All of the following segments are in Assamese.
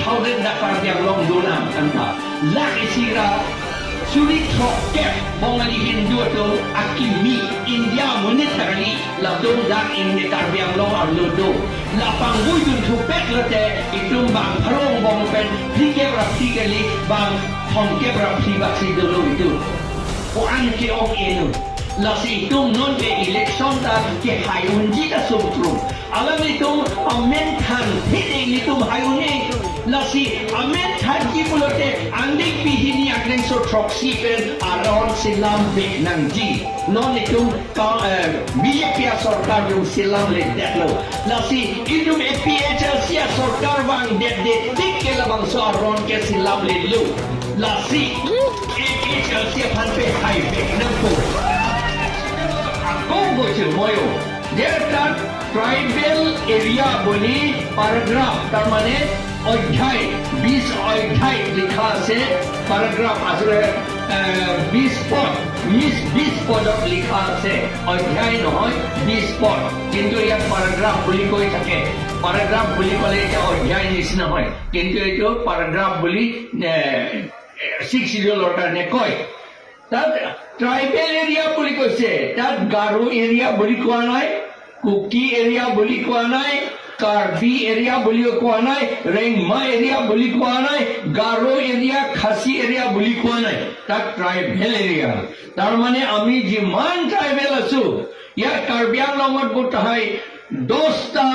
1000 da Karbi Anglong dunam anta lak isira sulit thok Bongali Hindu to akimi India munit tarali ladong dak in Karbi Anglong arlodo la pangui dun thu pek lote itum bang pharong bong pen phike ra phikeli bang thong ke ra phi bak si dolo itu o an ke ok enu la si itum non ke election ta ke hayunji ta sumtrum alam itum amen than hit itum hayune la si amen than ki bulote andik pihini akreng so troxy pen aron silam be nang ji non itum ka BJP sarkar yung silam le deklo la si itum APHLC sarkar bang det det tik ke labang so aron ke silam le lu la si APHLC phan pe hai be nang ko আকৌ কৈছো ময়ো যে তাত ট্ৰাইবেল এৰিয়া বুলি পাৰাগ্ৰাফ, তাৰমানে অধ্যায় 20 অধ্যায় লিখা আছে। পাৰাগ্ৰাফ আচলতে 20 পদ, 20 পদত লিখা আছে, অধ্যায় নহয়, 20 পদ। কিন্তু ইয়াত পাৰাগ্ৰাফ বুলি কৈ থাকে। পাৰাগ্ৰাফ বুলি ক'লে এতিয়া অধ্যায় নিচিনা হয়, কিন্তু এইটো পাৰাগ্ৰাফ বুলি ছিক্স চিডিউলৰ কাৰণে কয়। তাত ট্ৰাইবেল এৰিয়া বুলি কৈছে, তাত গাৰো এৰিয়া বুলি কোৱা নাই, কুকি এৰিয়া বুলি কোৱা নাই, কাৰ্বি এৰিয়া বুলিও কোৱা নাই, ৰেংমা এৰিয়া বুলি কোৱা নাই, গাৰো এৰিয়া, খাচী এৰিয়া বুলি কোৱা নাই। তাত ট্ৰাইবেল এৰিয়া। তাৰমানে আমি যিমান ট্ৰাইবেল আছো ইয়াত কাৰ্বি আংলঙত বোধহয় 10টা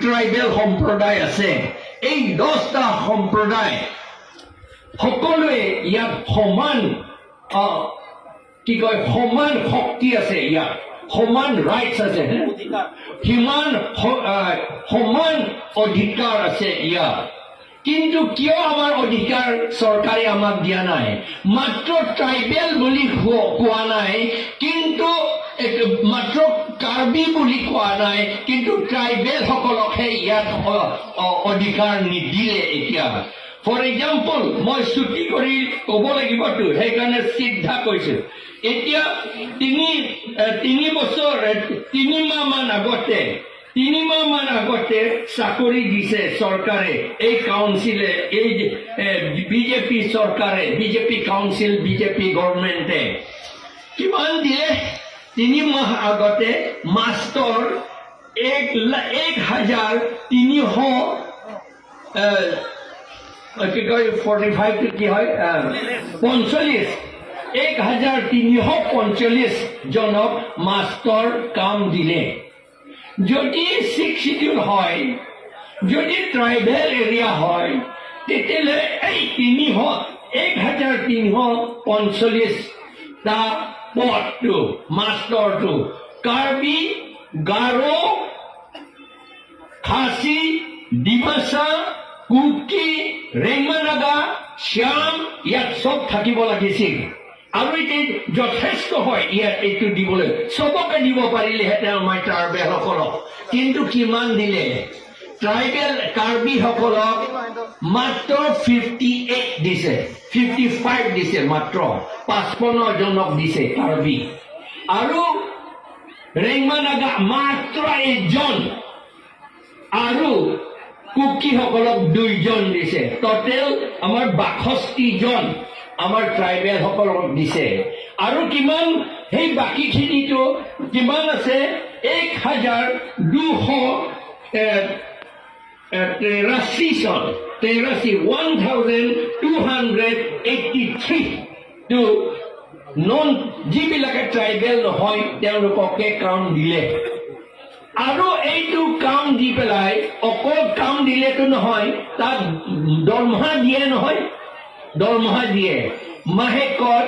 ট্ৰাইবেল সম্প্ৰদায় আছে। এই 10টা সম্প্ৰদায় সকলোৱে ইয়াত সমান কি কয়, সমান শক্তি আছে, ইয়াত সমান ৰাইটছ আছে, সিমান সমান অধিকাৰ আছে ইয়াত। কিন্তু কিয় আমাৰ অধিকাৰ চৰকাৰে আমাক দিয়া নাই? মাত্ৰ ট্ৰাইবেল বুলি কোৱা নাই, কিন্তু মাত্ৰ কাৰ্বি বুলি কোৱা নাই, কিন্তু ট্ৰাইবেলসকলকহে ইয়াত অধিকাৰ নিদিলে। এতিয়া ফৰ এক্সাম্পল মই ছুটি কৰি ক'ব লাগিবতো, সেইকাৰণে চিধা কৈছো। এতিয়া তিনি বছৰ 3 মাহমান আগতে, 3 মাহমান আগতে চাকৰি দিছে চৰকাৰে, এই কাউন্সিলে, এই বিজেপি চৰকাৰে, বিজেপি কাউন্সিল, বিজেপি গভৰ্ণমেণ্টে কিমান দিলে? 3 মাহ আগতে মাষ্টৰ 1300, কি কয়, 45টো কি হয়, 45, 1345 জনক মাষ্টৰ কাম দিলে। যদি ছিক্স চিডিউল হয়, যদি ট্ৰাইবেল এৰিয়া হয়, তেতিয়াহ'লে এই 1345টা পদটো, মাষ্টৰটো কাৰ্বি, গাৰো, খাচী, ডিমাচা, কুকি, ৰেংমা নাগা, শ্যাম ইয়াত চব থাকিব লাগিছিল। আৰু এতিয়া যথেষ্ট হয় ইয়াত এইটো দিবলৈ, চবকে দিব পাৰিলেহেঁতেন আমাৰ ট্ৰাইবেলসকলক। কিন্তু কিমান দিলে? ট্ৰাইবেল কাৰ্বিসকলক মাত্ৰ 58 দিছে, 55 দিছে, মাত্ৰ 55 জনক দিছে কাৰ্বি। আৰু ৰেংমা নাগা মাত্ৰ এজন আৰু কুকিসকলক দুইজন দিছে। টোটেল আমাৰ 62জন আমাৰ ট্ৰাইবেলসকলক দিছে। আৰু কিমান সেই বাকীখিনিতো কিমান আছে? 1283 জন, 83, 1283 টো নন, যিবিলাকে ট্ৰাইবেল নহয়, তেওঁলোককে কাম দিলে। আৰু এইটো কাম দি পেলাই, অকল কাম দিলেতো নহয়, তাত দৰমহা দিয়ে নহয়? দৰমহা দিয়ে। মাহেকত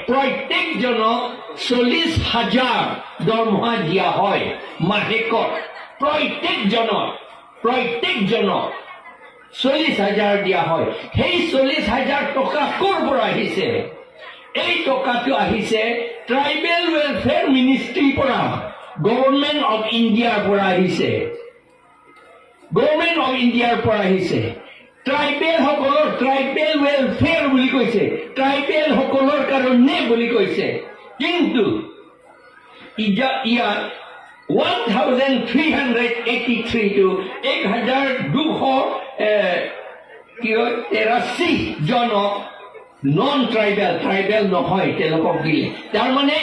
প্ৰত্যেকজনক 40,000 দৰমহা দিয়া হয় মাহেকত। প্ৰত্যেকজনক 40,000 দিয়া হয়। সেই 40,000 টকা ক'ৰ পৰা আহিছে? এই টকাটো আহিছে ট্ৰাইবেল ৱেলফেয়াৰ মিনিষ্ট্ৰীৰ পৰা, গভৰ্ণমেণ্ট অফ ইণ্ডিয়াৰ পৰা আহিছে। গভৰ্ণমেণ্ট অফ ইণ্ডিয়াৰ পৰা আহিছে। ট্ৰাইবেলসকলৰ, ট্ৰাইবেল ৱেলফেয়াৰ বুলি কৈছে, ট্ৰাইবেলসকলৰ কাৰণে বুলি কৈছে। কিন্তু ইয়াত 1383টো, 1283 কি হয়, 83 জনক নন ট্ৰাইবেল, ট্ৰাইবেল নহয়, তেওঁলোকক দিলে। তাৰমানে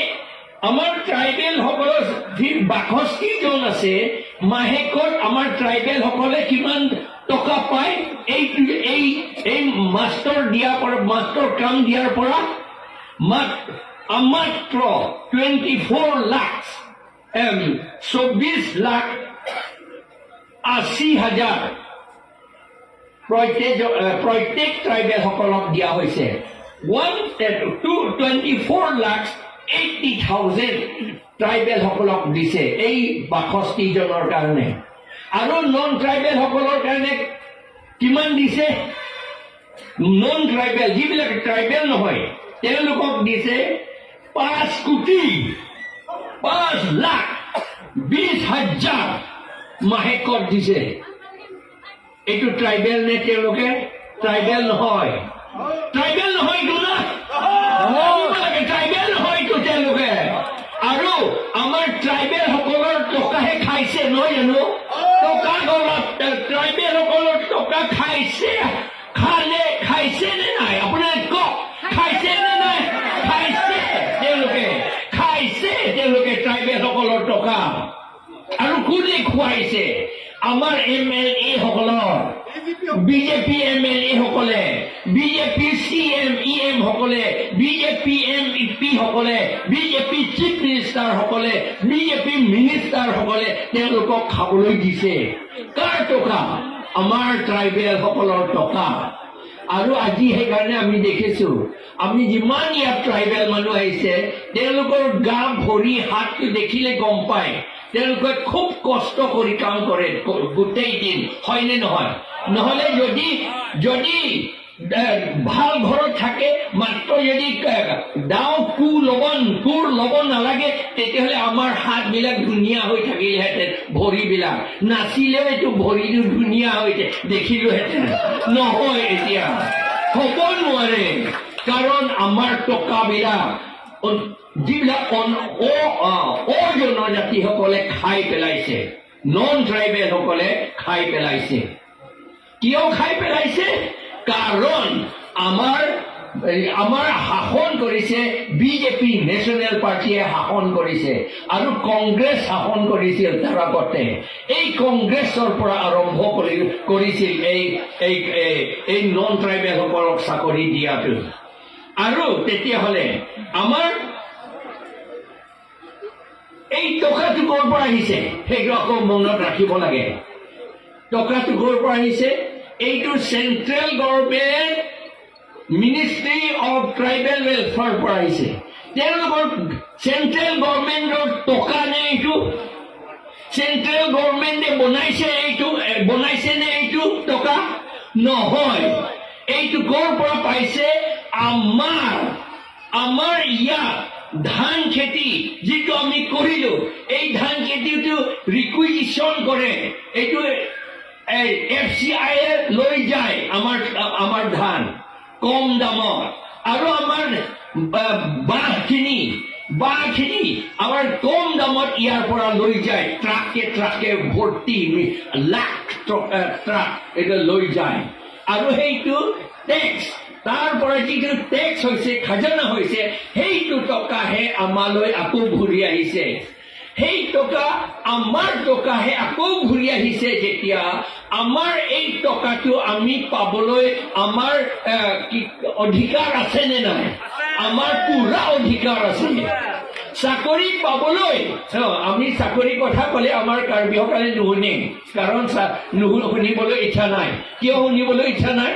আমাৰ ট্ৰাইবেলসকলৰ যি 62 জন আছে, মাহেকত আমাৰ ট্ৰাইবেলসকলে কিমান টকা পায়? এই মাষ্টৰ দিয়াৰ পৰা, মাষ্টৰ কাম দিয়াৰ পৰা মাত্ৰ 24 লাখ, 24,80,000 প্ৰত্যেক ট্ৰাইবেলসকলক দিয়া হৈছে। One two 24,80,000 ট্ৰাইবেলসকলক দিছে এই 62 জনৰ কাৰণে। আৰু নন ট্ৰাইবেলসকলৰ কাৰণে কিমান দিছে? নন ট্ৰাইবেল, যিবিলাক ট্ৰাইবেল নহয়, তেওঁলোকক দিছে 5 কোটি 5 লাখ 20 হাজাৰ মাহেকত দিছে। এইটো ট্ৰাইবেল নে? তেওঁলোকে ট্ৰাইবেল নহয়। ট্ৰাইবেল নহয় এইটো না ট্ৰাইবেল নহয় এইটো তেওঁলোকে। আৰু আমাৰ ট্ৰাইবেল সকলৰ টকাহে খাইছে, নহয় জানো? টকা গলত ট্ৰাইবেল সকলৰ টকা খাইছে। খালে, খাইছে নে নাই? আপোনাৰ কওক, খাইছে নে নাই? খাইছে তেওঁলোকে, খাইছে তেওঁলোকে ট্ৰাইবেল সকলৰ টকা। আৰু কোনে খুৱাইছে? আমাৰ এম এল এ সকলৰ, বিজেপি এম এল এ সকলে, BJP C M E M সকলে, বিজেপি এম পি সকলে, বিজেপি চিফ মিনিষ্টাৰ সকলে, বিজেপি মিনিষ্টাৰ সকলে তেওঁলোকক খাবলৈ দিছে। কাৰ টকা? আমাৰ ট্ৰাইবেল সকলৰ টকা। আৰু আজি সেইকাৰণে আমি দেখিছো, আমি যিমান ইয়াত ট্ৰাইবেল মানুহ আহিছে, তেওঁলোকৰ গা, ভৰি, হাতটো দেখিলে গম পায় তেওঁলোকে খুব কষ্ট কৰি কাম কৰে গোটেই দিন, হয়নে নহয়? নহলে যদি যদি ভাল ঘৰত থাকে, মাত্ৰ যদি দাও কোৰ ল'ব, কোৰ ল'ব নালাগে, তেতিয়াহ'লে আমাৰ হাতবিলাক ধুনীয়া হৈ থাকিলেহেঁতেন, ভৰিবিলাক নাচিলেও এইটো ভৰিটো ধুনীয়া হৈ দেখিলোহেঁতেন। নহয়, এতিয়া হ'ব নোৱাৰে। কাৰণ আমাৰ টকাবিলাক যিবিলাক অজনজাতিসকলে খাই পেলাইছে, নন ট্ৰাইবেলসকলে খাই পেলাইছে। কিয় খাই পেলাইছে? কাৰণ আমাৰ শাসন কৰিছে বিজেপি নেশ্যনেল পাৰ্টীয়ে শাসন কৰিছে আৰু কংগ্ৰেছ শাসন কৰিছিল তাৰ আগতে। এই কংগ্ৰেছৰ পৰা আৰম্ভ কৰিছিল এই নন ট্ৰাইবেলসকলক চাকৰি দিয়াটো। আৰু তেতিয়াহ'লে আমাৰ এই টকাটো ক'ৰ পৰা আহিছে, সেইটো আকৌ মনত ৰাখিব লাগে। টকাটো ক'ৰ পৰা আহিছে? এইটো Central Government Ministry of Tribal Welfare পৰা আহিছে। তেওঁলোকৰ চেণ্ট্ৰেল গভৰ্ণমেণ্টৰ টকা নে এইটো? চেণ্ট্ৰেল গভৰ্ণমেণ্টে বনাইছে এইটো, বনাইছে নে এইটো টকা? নহয়। এইটো ক'ৰ পৰা পাইছে? আমাৰ ইয়াত ধান খেতি যিটো আমি কৰিলো, এই ধান খেতিটো ৰিকুইজিশ্যন কৰে, এইটো এই এফ চি I A লৈ যায় আমাৰ ধান কম দামত। আৰু আমাৰ বাঁহখিনি আমাৰ কম দামত ইয়াৰ পৰা লৈ যায়, ট্ৰাকে ট্ৰাকে ভৰ্তি, লাখ ট্ৰাক এইটো লৈ যায়। আৰু সেইটো টেক্স, তাৰ পৰা যিটো টেক্স হৈছে, খাজানা হৈছে, সেইটো টকাহে আমালৈ আকৌ ঘূৰি আহিছে। সেই টকা আমাৰ টকাহে আকৌ ঘূৰি আহিছে। যেতিয়া আমাৰ এই টকাটো আমি পাবলৈ আমাৰ কি অধিকাৰ আছে নে নাই? আমাৰ পুৰা অধিকাৰ আছে চাকৰি পাবলৈ। আমি চাকৰি কথা ক'লে আমাৰ কাৰ্বিসকলে নুশুনে। কাৰণ শুনিবলৈ ইচ্ছা নাই। কিয় শুনিবলৈ ইচ্ছা নাই?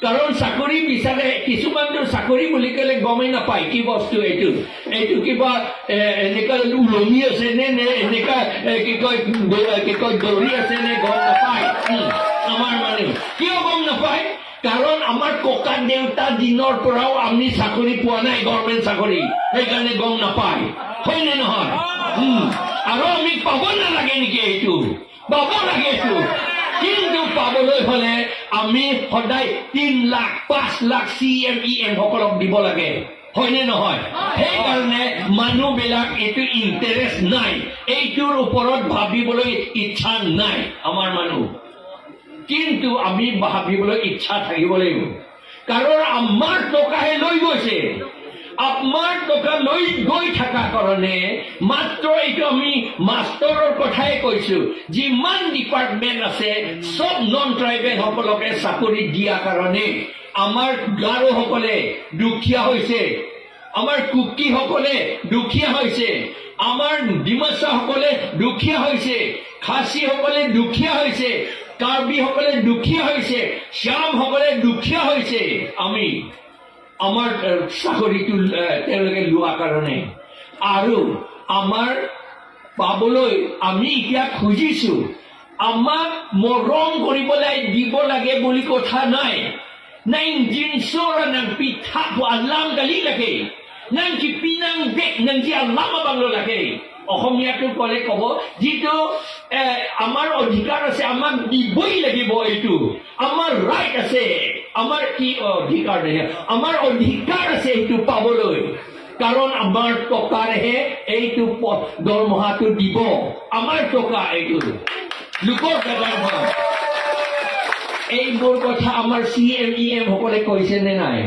কাৰণ চাকৰি বিচাৰে কিছুমানতো চাকৰি বুলি ক'লে গমেই নাপায় কি বস্তু এইটো। এইটো কিবা এনেকুৱা ওলমি আছে নে, নে এনেকুৱা কি কয় দৌৰি আছে নে, গম নাপায়। আমাৰ মানুহ কিয় গম নাপায়? কাৰণ আমাৰ ককা দেউতা দিনৰ পৰাও আমি চাকৰি পোৱা নাই, গভৰ্ণমেণ্ট চাকৰি, সেইকাৰণে গম নাপায়, হয়নে নহয়? আৰু আমি পাব নালাগে নেকি এইটো? পাব লাগে এইটো। কিন্তু পাবলৈ হলে আমি সদায় 3 lakh, 5 lakh C M E M সকলক দিব লাগে, হয়নে নহয়? সেইকাৰণে মানুহবিলাক এইটো ইণ্টাৰেষ্ট নাই, এইটোৰ ওপৰত ভাবিবলৈ ইচ্ছা নাই আমাৰ মানুহ। কিন্তু আমি ভাবিবলৈ ইচ্ছা থাকিব লাগিব, কাৰণ আমাৰ টকাহে লৈ গৈছে। আমাৰ টকা লৈ গৈ থকা কাৰণে মাত্ৰ এইটো আমি মাষ্টৰৰ কথাই কৈছো, যিমান ডিপাৰ্টমেণ্ট আছে চব নন ট্ৰাইবেল সকলকে চাকৰি দিয়া কাৰণে আমাৰ গাৰোসকলে দুখীয়া হৈছে, আমাৰ কুকিসকলে দুখীয়া হৈছে, আমাৰ ডিমাচাসকলে দুখীয়া হৈছে, খাচীসকলে দুখীয়া হৈছে, কাৰ্বিসকলে দুখীয়া হৈছে, শ্যামসকলে দুখীয়া হৈছে। আমি আমাৰ চাকৰিটো তেওঁলোকে লোৱা কাৰণে আৰু আমাৰ পাবলৈ আমি এতিয়া খুজিছো। আমাক মৰম কৰিবলৈ দিব লাগে বুলি কথা নাই। Nang jinsora nang pitha po alam kali lake nang kipinang dek nang ji alam abanglo lake। অসমীয়াটো ক'লে ক'ব, যিটো আমাৰ অধিকাৰ আছে, আমাক দিবই লাগিব। এইটো আমাৰ ৰাইট আছে, আমাৰ কি অধিকাৰ নাই, আমাৰ অধিকাৰ আছে এইটো পাবলৈ, কাৰণ আমাৰ টকাৰেহে এইটো দৰমহাটো দিব। আমাৰ টকা, এইটো লোকৰ টকা নহয়। এইবোৰ কথা আমাৰ চি এম, ই এম সকলে কৈছে নে নাই?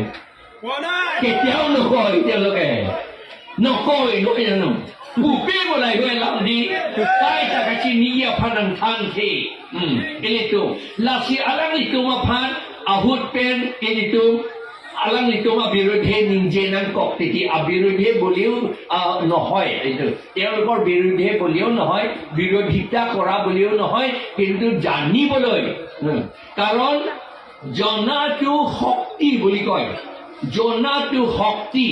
কেতিয়াও নকয়, তেওঁলোকে নকয়, নহয় জানো? 不过来会让你带大家去你要怕能谈起，itu lasi alang itu mapan ahut pen itu alang itu মা বিৰোধে নিজে নাম কক তেতিয়া বিৰোধে বুলিও নহয়, এইটো তেওঁলোকৰ বিৰোধে বুলিও নহয়, বিৰোধিতা কৰা বুলিও নহয়, কিন্তু জানিবলৈ, কাৰণ জনাটো শক্তি বুলি কয়, জনাটো শক্তি,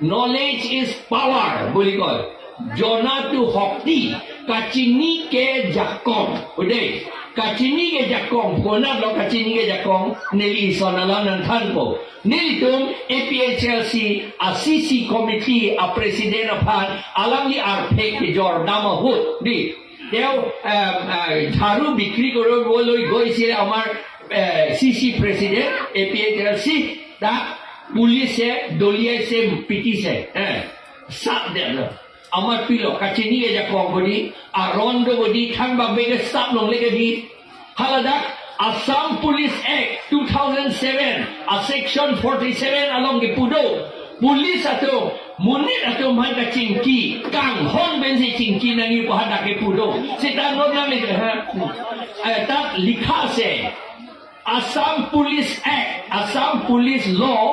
knowledge is power বুলি কয়, জনাটো শক্তি। কাচিনি কে জাকম দেই, কাচিনি ke jakong kona lo kachini ke jakong nili sonala nang thanpo nilitum APHLC a CC committee a president of han alang li arphek ke jor nama hut di তেওঁ ঝাৰু বিক্ৰী কৰিবলৈ গৈছিলে। আমাৰ চি প্ৰেচিডেণ্ট এপিএইচএলচি, তাক পুলিচে দলিয়াইছে, পিটিছে। সাপ আমাৰ pill কাচিনি ke jakong bodi arondo bodi thang ba be sap long le ke di haladak Assam Police Act 2007 a section 47 along the pudo police ato munit ato man ka chingki kang hon ben si chingki nangi po hadake pudo sita not nang ha তাত লিখা আছে Assam Police Act, Assam Police Law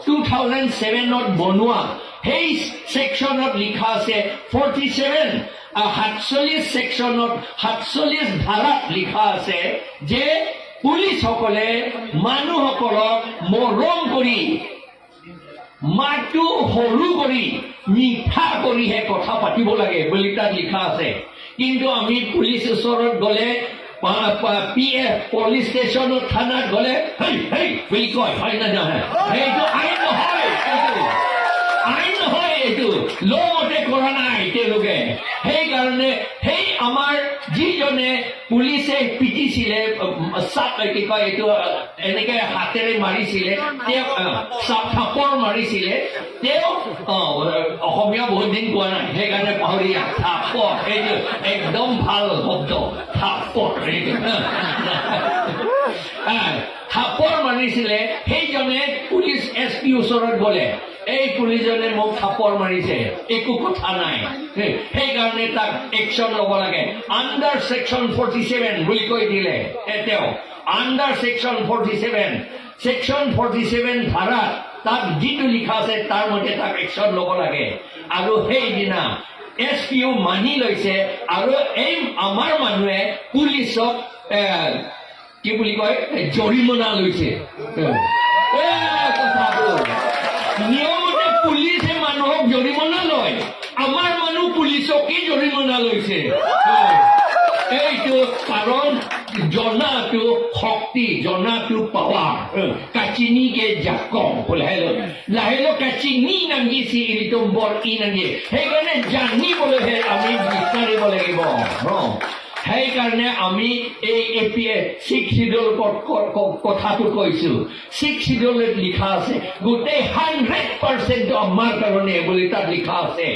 2007ত বনোৱা সেই ছেকশ্যনত লিখা আছে, 47, 47 ছেকশ্যনত, 47 ধাৰাত লিখা আছে যে পুলিচসকলে মানুহসকলক মৰম কৰি, মাতটো সৰু কৰি, মিঠা কৰিহে কথা পাতিব লাগে বুলি তাত লিখা আছে। কিন্তু আমি পুলিচ ওচৰত গ'লে, পি এফ পুলিচ ষ্টেচনত, থানাত গ'লে হেই হেই বুলি কয়, হয় নে নহয়? সেইটো আইন নহয়, এইটো আইন নহয়, এইটো ল মতে কৰা নাই তেওঁলোকে। সেইকাৰণে সেই আমাৰ যিজনে পুলিচে পিটিছিলে, চাপ কি কয় এইটো, এনেকে হাতেৰে মাৰিছিলে তেওঁক, চাপ থাপৰ মাৰিছিলে তেওঁ। অসমীয়া বহুত দিন কোৱা নাই, সেইকাৰণে পাহৰি। থাপৰ, এইটো একদম ভাল শব্দ, থাপৰ। এইটো থাপৰ মাৰিছিলে, সেইজনে পুলিচ এছ পি ওচৰত গ'লে, এই পুলিচজনে মোক থাপৰ মাৰিছে, একো কথা নাই, সেইকাৰণে তাক একশ্যন ল'ব লাগে আণ্ডাৰ ছেকশ্যন 47 বুলি কৈ দিলে। তেওঁ under section 47, section 47 ধাৰাত তাত যিটো লিখা আছে, তাৰ মতে তাক একশ্যন ল'ব লাগে। আৰু সেইদিনা এছ পিও মানি লৈছে আৰু এই আমাৰ মানুহে পুলিচক কি বুলি কয়, জৰিমনা লৈছে। কথাটো নিয়মতে পুলিচে মানুহক জৰিমনা লয়, আমাৰ মানুহ পুলিচকেই জৰিমনা লৈছে। এইটো কাৰণ জনাটো শক্তি, জনাটো পাৱাৰ। কাচিনিকে জাকম লাহে লাহে কাচিনি নাঙ্গিছি ইৰিটো বৰ ই নাঙ্গি। সেইকাৰণে জানিবলৈহে আমি বিচাৰিব লাগিব। সেইকাৰণে আমি এই A P A six schedule কথাটো কৈছো। ছিক্স চিডিউলত লিখা আছে, গোটেই 100% আমাৰ কাৰণে বুলি তাত লিখা আছে।